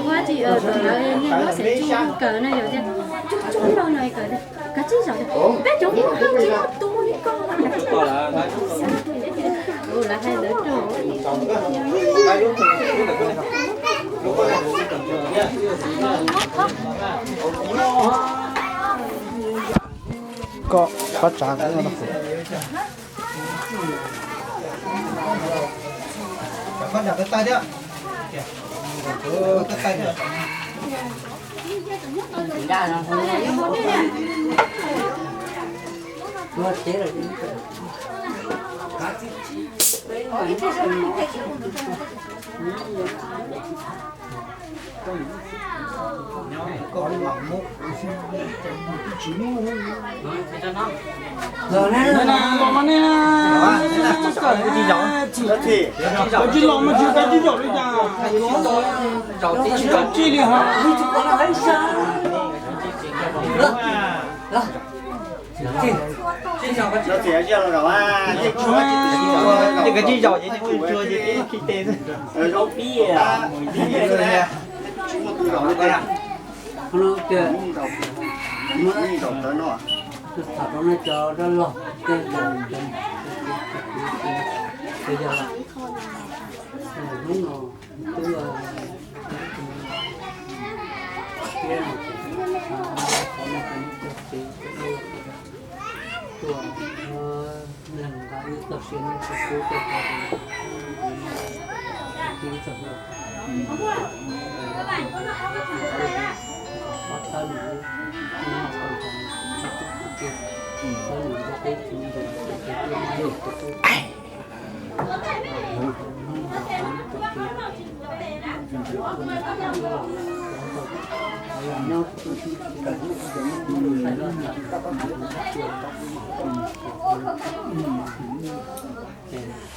Ua tsis lawv niag muab xev tsuj kawg na yom, tsuj tsuj rau no kawg. Kav tsij zaum, peb cov muaj hwj tsis muaj tu li koj. Lawv hais ntawd rau. Koj pab tsav. Tsis los mas tsis tau tsis zaum li cas. Tsis li hos. Ces koj tsis zaum ces koj tsuag ces koj khi tes. Tsis muaj tus zaum li. Tham rau nej cov dab laug tej zaum yog hnub no tub thiab no ces xav no cov niam cov txiv cov dab laug tuaj, leeg nqa ib txoj sia nyob rau pub rau koj, ib txoj hlua, pab thawb nws lub, nws noj tau nrog nws txhua txhua tus, thawb nws ntiaj teb txhua tus, ntiaj teb txhua tus.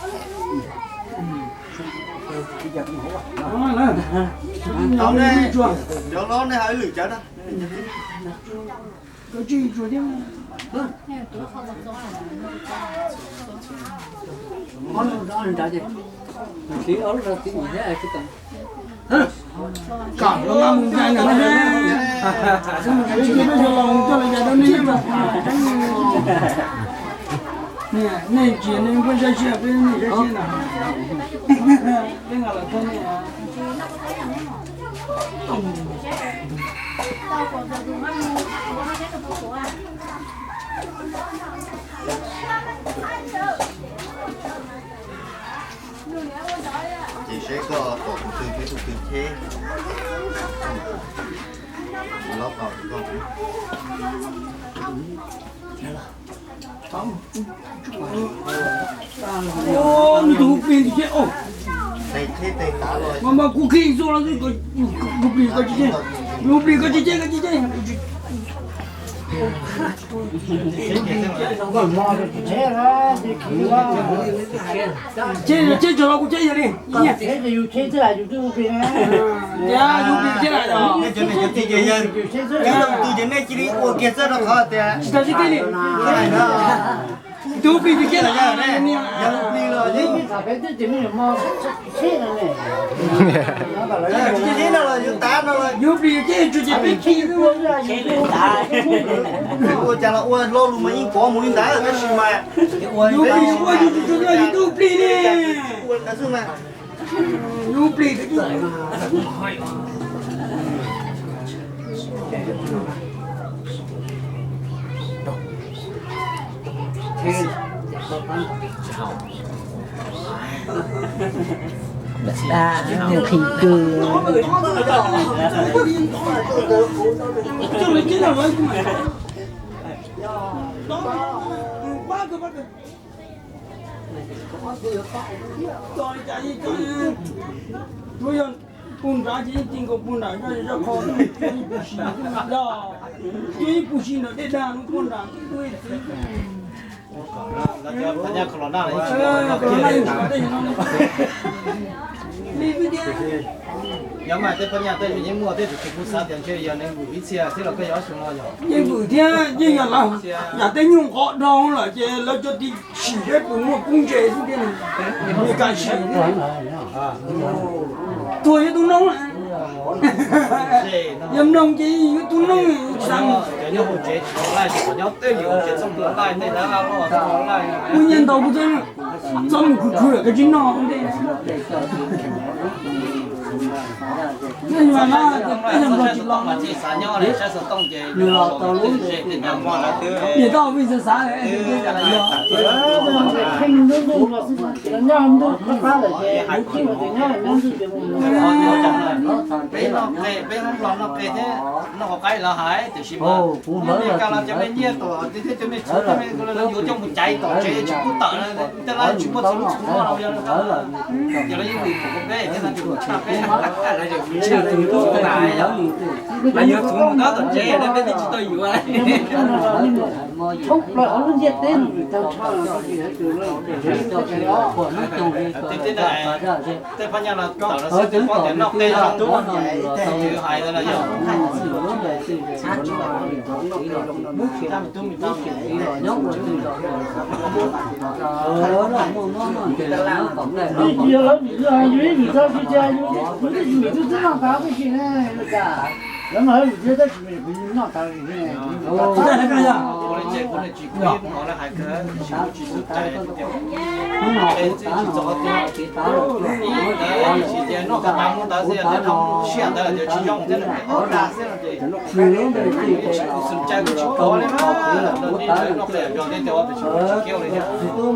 Cov hlob nej ho ib lwm cawv na. Kam los mas mus ncaim ntawm no, ib tug peb xyov los mus coj los cas rau nej mas. Nej ntsia nej nquag zaj siab peb nej zaj siab na. Peb nqa los thawb nej. Ces seb koj pom tus twg thiab tus twg cheb. Los kom koj. Tus plis tus cheb, mas mas kuv khi xu los, tus plis koj tsis cheb, tus plis koj tsis cheb, koj tsis cheb. Cheb, cheb tso los kuv cheb yog li. Yus plis cheb lawm os. Tus ces nej cia li ua kiag txoj rau qhov tias tsis tau sib tib li. Tus plis tus cheb lawm. Peb twb tsis muaj mo sib no ne. Yus plis ces tsuas ces peb khi ua cas los ua lo lus mas yeej pov mus li ntawd tab sis mas yus plis ua yus tsis tshua yog yus tus plis ne. Yus plis. Nqhis kws. Pug nrad ces yeej ci nkaus pug nram zoj, yog qho ib pug si, yog ib pug si nram dej dag lub pug nram. Nyob mas tej phab nyaj tej yeej muaj tej tus kuv xav tias ntshe yog nws vwm ib txhia thiab los koj yog ob xyoo no yog. Yeej vwm thiab yeej yog lawv yam tej nyuj nqov dhau lawm ces lawv cov tis sim seb puas muaj kub ntse xwb thiab. Nws kam sim thiab. Tuag yog tus noob. Yog mloog ces yog tus noob xav. Kuv nyiaj ntau kuv txhob mus khwv lawm koj tsis noj ntej. Nws los tau lub niam toj vij xav xav. Peb noj qe thiab noj qhov qaib los hais tiam sis mas kuv lawv los cov me nyiaj tom thiab cov me txhuv yuav coj mus caiv tom tsev tsis pub tawm, tej lab tsis muaj txhuv txhuv no los yog ces lawv yeej vwm peb thiab no ces kuv tshaj peb. Lawv yuav txhuv mus tab tom tsev peb twb tsis tau yuav. Tej phab nyaj los tawm los xwb twb paub tias noj qe zoo tub ces hais no yog. Ua li ces kuv tsis kub ib hmos lawv hais kawg, tsis kub tsis txawj cai tias es txij tsis txog tias ib ntawd tsis tias noj qhov tas muab ntawd xwb yog tias noj siab ntawd tias tsis zoo thiab nws ob dag xwb no ces tsis kub xwm cai kuj tsis kov li na. Noj qe zog thiab tias ua tias tsis kub tsis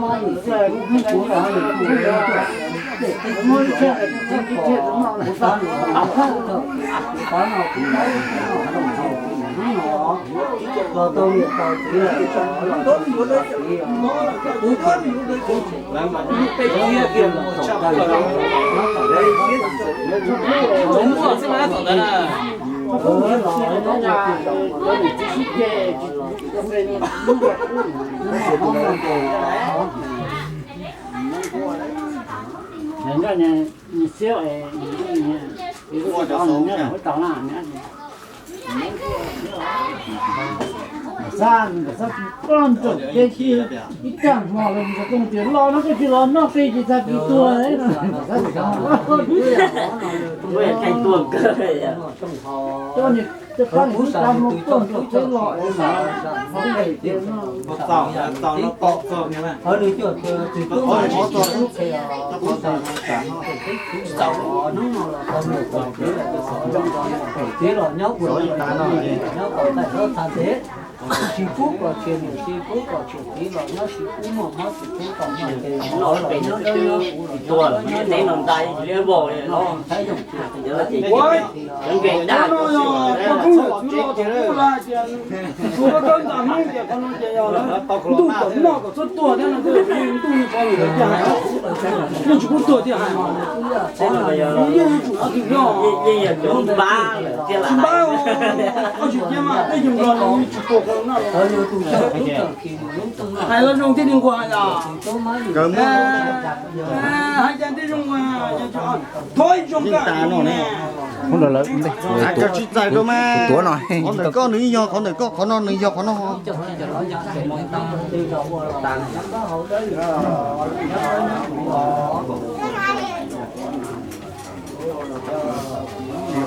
kiab li thiab. Xab nws xab tsis toj nrog kev ib tag hmo los nws xav tooj tias los no koj tsis los noj qe ces txag kis tuag no. Coj niag tej qab niag tub rab hmo tuaj nrog peb los es mas txaus txaus no tau txaus niag mas. Tsis txaus hnub no los tau nws tau txiv los tau nws tau txiv los nyob ua nyob tau ntais hlob txha ntev. Tsis pub kom tsis niam tsis pub kom tsis txiv los nyob tsis pub muaj mob tsis pub kom muaj ntes los nyob dawb nyob qus los nyob dawb nyob zoo. Thaib yoom tsis txiv los tsis nkees tag no yog pog koob yawm txwv los thaum ub lawv hais tias tsuav koj kawb nta Hmoob tias qhov no ces yog lawv ntuj kom noj kom txhob tuag thiab no, ntuj nws qhov yus lawv tiag hais, yeej tsis pub tuag tiag hais. Yeej yuav tsum qhov twg yog tsis npab, qhov tsis tiag mas tej yus nplog los yeej tsis tuag qhov no na. Hais los zoo thiaj li nquag yom. Hais tias tej zoo, thov zoo kawg. Koj tsis txais rau mas, qhov ntawm koj nws yog qhov ntawm koj, qhov no nws yog qhov no.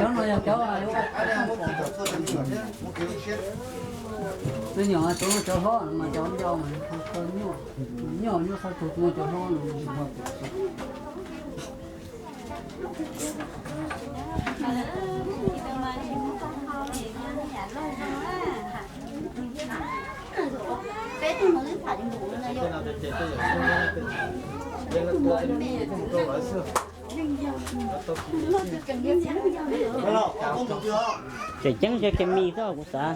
Cov no yog cov, cov nyuam, cov hlob mas cov ncau mas nyuaj, nyuaj xav tus tua cov hlob no. Tseem ceeb cov kev mis xwb kuv xav.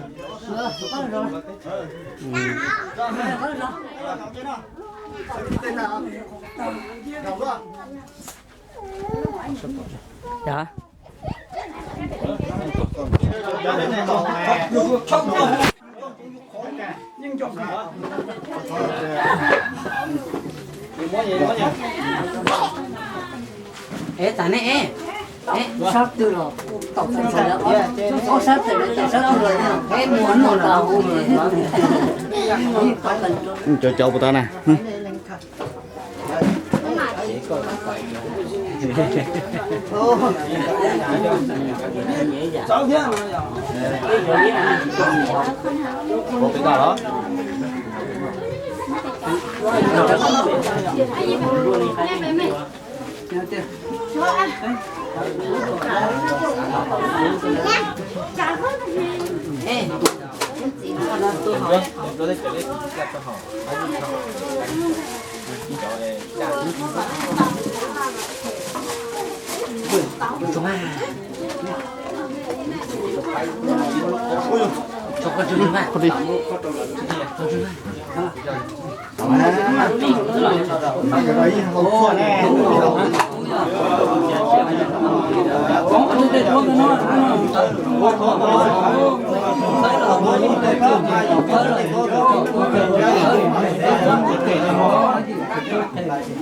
Es tas ne, sab twg los, ob sab twg los, sab twg los, es muag noj tau. Cov cov puas tas na.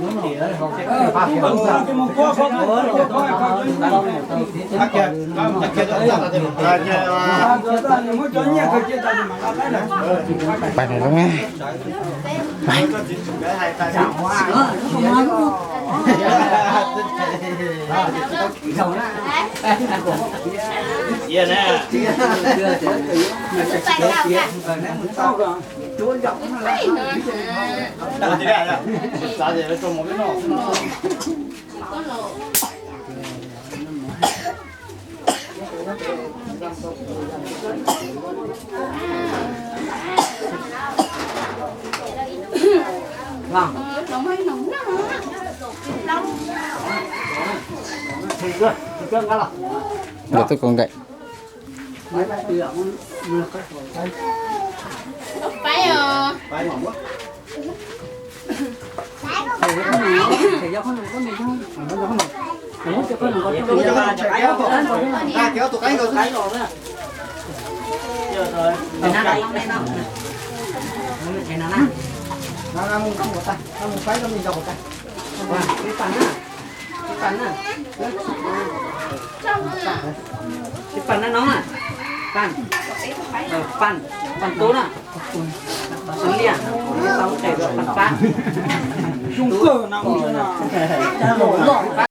Pais no zoo na. Pais. Los tuaj kaus nkaim. Tsis pab no na, pab, pab, pab tub na, xws li tau tes pab pab.